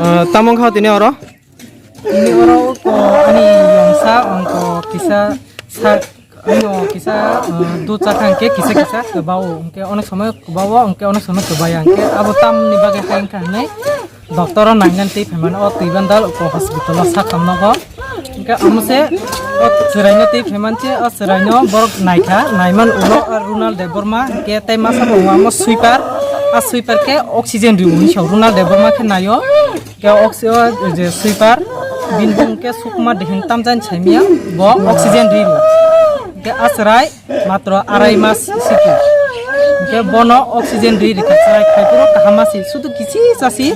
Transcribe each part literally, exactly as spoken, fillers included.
Ah, tamo wngkha tini oro? Tini oro ko ani yongsa wngko kisa sak, ano kisa, ah, dut chakha hwnkhe kisa kisa kwbao, hwnkhe onek somoi kwbao, hwnkhe onek somoi kwbaya, hwnkhe abo tamni bagwi hai wngkha hinwi doctor o nainani twi phaimani o twi bandal ko hospital o sakhamno bo. Hwnkhe amo se o chwraino twi phaiman se o chwraino borok naikha, naiman ulo o Runal Debbarma hwnkhe tei masa bo amo sweeper, a sweeper khe oxygen rio hinwi sao Runal Debbarma khe naio. Hwnkhe oxy-, o je sweeper bini bung khe Sukma Dihing tamjani saimia bo oxygen rio. Hwnkhe a chwrai matro arai mas siki. Hwnkhe bono oxygen ri rikha, chwrai khaipuro kaham masi, sudu kisi chasi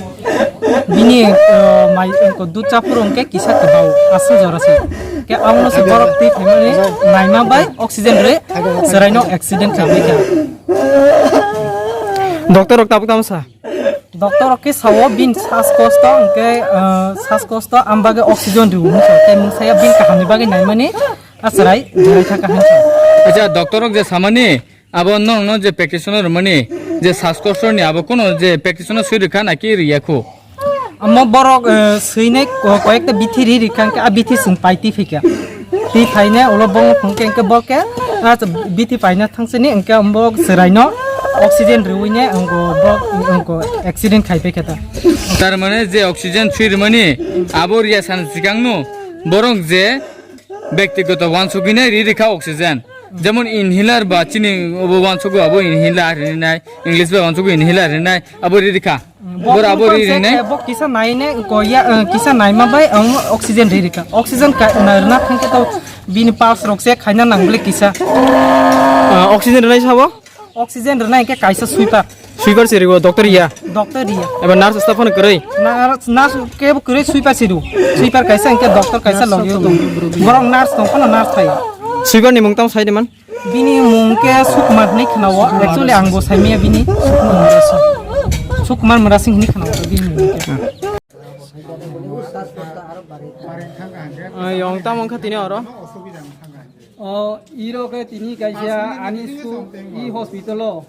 bini, eh, mai, eh, dut chaphuru hwnkhe kisa kwbao, aswk jora se. Hwnkhe abono se borok twi phaimani naima bai oxygen ri chwraino accident khaikha. Doctor rok tabuk tamo sa? Doctor rok khe sao bini sas kosto hwnkhe, eh, sas kosto am bagwi oxygen rio hinwi sao, tei mungsa ya bini kahamni bagwi naimani a chwrai jerai thangkha hinwi sao. Acha, doctor rok je samani abo nokno je practitioner rwmani je sas kostorni abo kono je practitioner swi rwkha naki riyakhu? Amo borok, eh, swinai ko-, koyekta bithi ri rikha hwnkhe a bithi chwng pai twi phaikha. Twi phaine ulo bongno phunukhe hwnkhe bo khe, ah, bithi paina thangsani hwnkhe bo chwraino oxygen riwine hwnkhe bo, hwnkhe accident khai paikha ta. Tar mane je oxygen swi rwmani abo riya san sikangno borok je bektigoto wansugwino ri rikha oxygen. Jemon inhaler ba chini obo wansugo abo inhaler rinai, English ba wansugo inhaler rinai, abo ri rikha. Bor abo ri rinai. Bo kisa naine ko ya, eh, kisa naima bai ang oxygen ri rikha. Oxygen ka na rwna thangkhe to bini pulse rok se khaina nang bole kisa. Ah, oxygen rinai sabo? Oxygen rwna hwnkhe kaisa sweeper. Sweeper se rigo, doctor ya? Doctor ya. Eba nurse staff phano kwrwi? Nurse, nurse kebo kwrwi, sweeper se ru. Sweeper kaisa hwnkhe doctor kaisa logio tong. Borok nurse tong phano nurse thai. Sweeper ni mung tamo sai de man? Bini mung khe Sukmar hinwi khwnao. Actually ang bo saimaya bini Sukmar Murasing hinwi khwnao bini mung khe. Ah, yong tamo wngkha tini oro? O, iro khe tini kaisa ani su-, i hospital o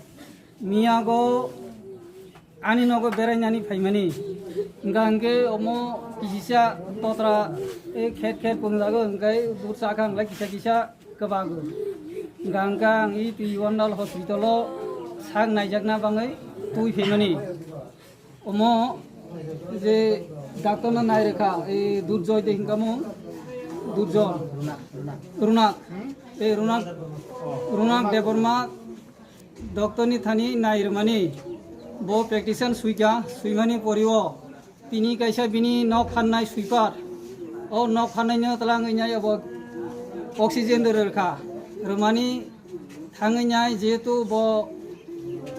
miyago ani nogo berainani phaimani. Hwnkha hwnkhe omo kisisa totra, e, khet khet pungjago, hwnkhe bwsa kha hwnkhe kisa kisa kwbago. Hwnkha hwnkhe ang i twi Wandal hospital o sak naijakna bagwi twi phaimani. Omo je doctor no nai rwkha, e, Durjoy de hwnkha mung, Durjoy. Runak, e, Runak, Runak Debbarma doctor ni thani nai rwmani. Bo practitioner swikha, swimani pori o tini kaisa bini nok phannai sweeper. O nok phannai no twlang wngnai abo oxygen rwkha. Rwmani thangwi nai jehetu bo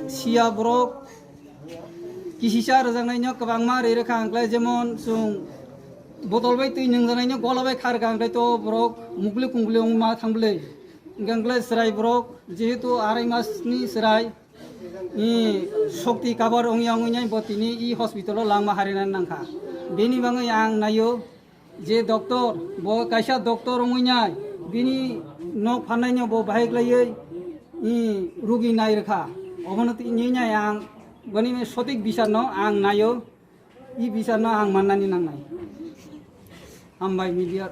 siya borok kisisa rwjaknaino kwbangma ri rwkha hwnkhe jemon chwng botol bai twi nwngjanaino gola bai kha rwkha hwnkhe to borok mukli kungli wngma thang bwlwi. Hwnkhe chwrai borok jehetu arai masni chwrai, i, shokti kabar wngya wngwi nai bo tini i hospital o langma harinani nangkha. Bini bagwi ang naio. Je doctor, bo kaisa doctor wngwi nai, bini nok phannaino bo bahai klaiwi, i, rugi nai rwkha. Obono tini nai ang, boni sotik bisarno ang naio, i bisarno ang mannani nangnai. Hambai media.